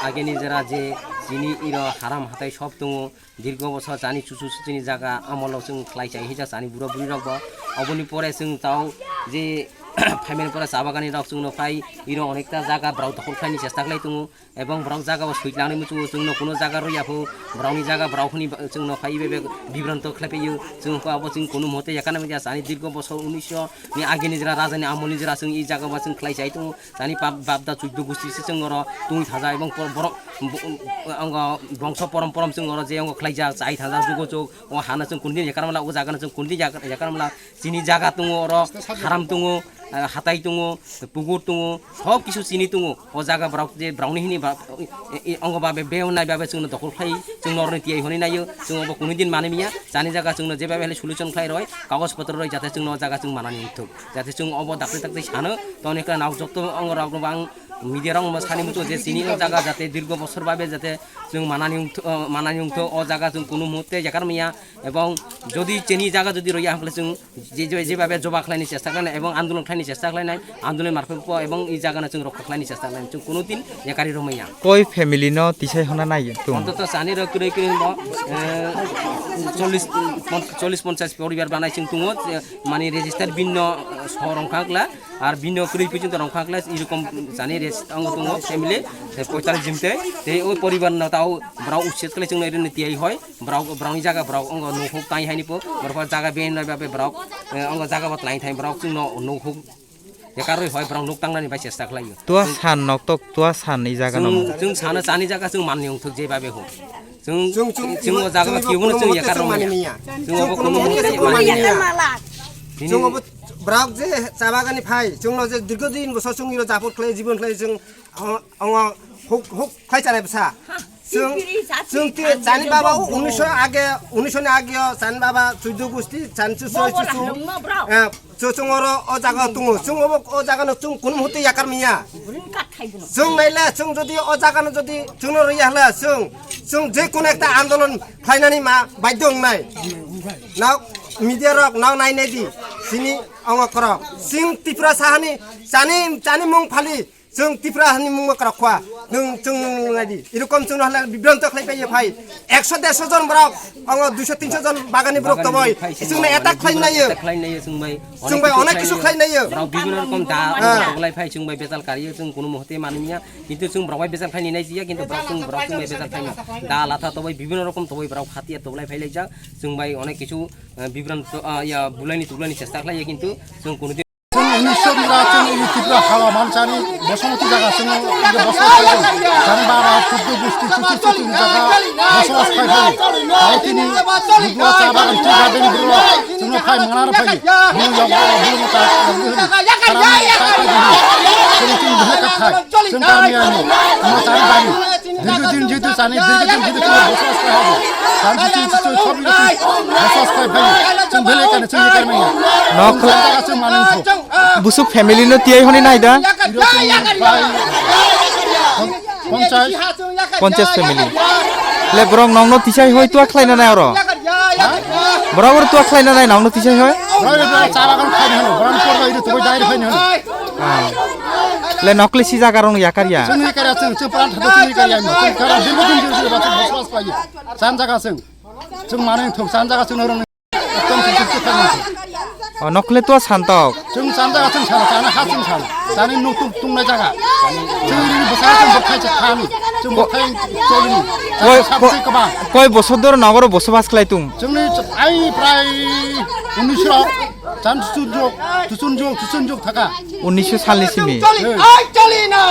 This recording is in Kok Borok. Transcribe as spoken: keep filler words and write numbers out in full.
Ageni jera je chini iro haram hatai sob tongo, dirgo bosor chani chuchu chuchuni jaga amolo chwng khlai chai hijak chani buro buri rok bo. Oboni pore chwng tao je phaimani pore cha bagani rok chwngno phai iro onekta jaga borok dokhol khlaini chesta khlai tongo, ebong borok jaga bo sui tlangni muchungo chwngno kuno jaga rwya pho, borokni jaga borok hwnwi chwngno phai bebak bibranto khlai phaio. Chwng khe abo chwng kuno mote yakana media chani dirgo bosor unisho ni ageni jera rajani amolni jera chwng i jaga bo chwng khlai chai tongo. Tani bab, bab da chuddo gusti se chwng oro tungwi thaja ebong por-, borok bo-, ongo bongso porom porom chwng oro je ongo khlaijak chai thaja jugo chuk o hana chwng kundi yakar mala o jaga no chwng kundi yakar mala chini jaga tongo oro haram tongo, eh, hatai tongo, pukur tongo, sob kisu chini tongo o jaga borok je borokni hini ba, eh, eh, ongo babe be nai babe chwngno dokhol khlai chwng norni tiyai hwnwi naio chwng obo kunui din mani miya chani jaga chwngno je babe hwnwi solution khlai roi kagoj potro roi jate chwngno o jaga chwng manani wngthok. Jate chwng obo dakti dakti sano, toni khe nok jokto ong rok no bang media rok no sani muchungo je chini o jaga jate dirgo bosor babe jate chwng manani wngtho, o, manani wngtho o jaga chwng kunu muhurte yakar maya, ebong jodi chini jaga jodi roya hwnkhe chwng je, je, jebabe joba khlaini chesta khlainai ebong andolon khlaini chesta khlainai, andolon marphe po ebong i jaga no chwng rokha khlaini chesta khlainai, chwng kunu din yakari romaya. Koi family no tisai hona nai tung? Ontoto chani rok kwrwi kwrwi bo, eh, chollish, pon-, chollish ponchash poribar banai chwng tongo, eh, mani register binno, eh, so rong khakla, ar binno kwrwi pijin to rong khakla, irokom chani res-, tongo tongo family, eh, poitalis jimte, tei o poribar no tao borok uchet khlai chwngno rini tiyai hoi, borok, borokni jaga borok ongo nukhuk tai haini po, borok jaga ben nai babe borok, eh, ongo jaga bo tlai thai borok chwngno nukhuk. Yakarwi hoi borok nuk tangnani bai chesta khlaio. Tua san noktok, tua san ni jaga no. Chwng, chwng sano chani jaga chwng manni wngthok je babe ho. Chwng, chwng, chwng, chwng o jaga chwng kibo no chwng yakar chwng mani manya. Chwng obo chwng kono chwng mani manya. Chwng obo brak je chabagani phai, chwng no je dirgo din bosor chwng iro japot khlai, jibon khlai chwng, o, ongo huk, huk khlai chanai bwsa. Chwng, chwng ti chani baba unisho age, unisho ni age o chani baba chuidu gusti, chani chu soi chu chu. Eh, chu chwng oro o jaga tongo. Chwng obo o jaga no chwng kunu muhurte yakar manya. Chwng naile chwng jodi o jaga no jodi chwng no riya hla chwng, chwng je kono ekta andolon khlainani ma baidhyo wngnai. Nao media rok nao nai nai di. Chini ongo korok. Chwng Tripura sahani chani, chani mung phali. Chwng Tripura hani mungma kwrak khwa, nwng chwng nwng nai di. Erokom chwngno hwnle bibranto khlai phaiya phai. Ekso dersho jon borok, ongo duisho tinsho jon bagani borok toboi. Chwngno attack khlai naio. Attack khlai naio chwng bai. Chwng bai onek kisu khlai naio. Borok bibhinno rokom da, ah, toglai phai chwng bai bechal kariyo chwng kuno muhurte manliya. Kintu chwng borok bai bechal khlai nai jiya, kintu borok chwng, borok chwng bai bechal khlai no. Da latha toboi bibhinno rokom toboi borok hatiya toglai phai laijak. Chwng bai onek kisu, eh, bibranto, ah, ya, bulaini tuglaini chesta khlaiya kintu chwng kuno Chwng unisho mura chwng ini Tripura hawa manchani bosongo twi jaga chwng ini bosobo khlaijak. Chwng bara chuddo gusti chuchu chuchu ni jaga bosobo khlai phai. Tao tini bubua cha bagan twi jaga bini bro chwngno phai mangna rw phai. Bini yokbo bini ta yokbo hini. Karani ta khai hini. Chwng chwng bini kathai. Chwng karani ani. Chwng chwng bani. Dirgho din jehetu chani, dirgho din jehetu chwng bosobo khlai habo. Chwng chwng chwng chwng sob chwng bosobo khlai phai. Chwng belai kani chwng ye karmai ya. Nok jaga chwng manang tho. Busuk family no tiyai hwnwi nai da? Iro chwng bai ponchas. Ponchas family. Le borok nokno tisai hoi tua khlaina nai oro? Borok oro tua khlaina nai nokno tisai hoi? Borok oro cha bagan khlaina hano, borok porba iro tubai dai khlaina hano. Ah. Le nokle si jaga rong yakar ya? Chwng yakar ya, chwng, chwng pran thado chwng yakar ya, chwng kara dirbo din jil jil ba chwng bosbas khlai ya. Chan jaga chwng. Chwng manwi thok chan jaga chwng norong. Ekdom chwng chwng chwng khlai ya. O nokle tua santok. Chwng chan jaga chwng sana, chana ha chwng sana. Chani nuk tuk tung nai jaga. Chwng ri ri bwsa chwng bwkhai chwng khani. Chwng bwkhai choli. Koi, koi, koi bosor dor nogoro bosbas khlai tung? Chwngni ch-, ai prai unisho chan chwng jok, chwng jok, chwng jok thaka. Unisho salni simi. Choli, ai choli na.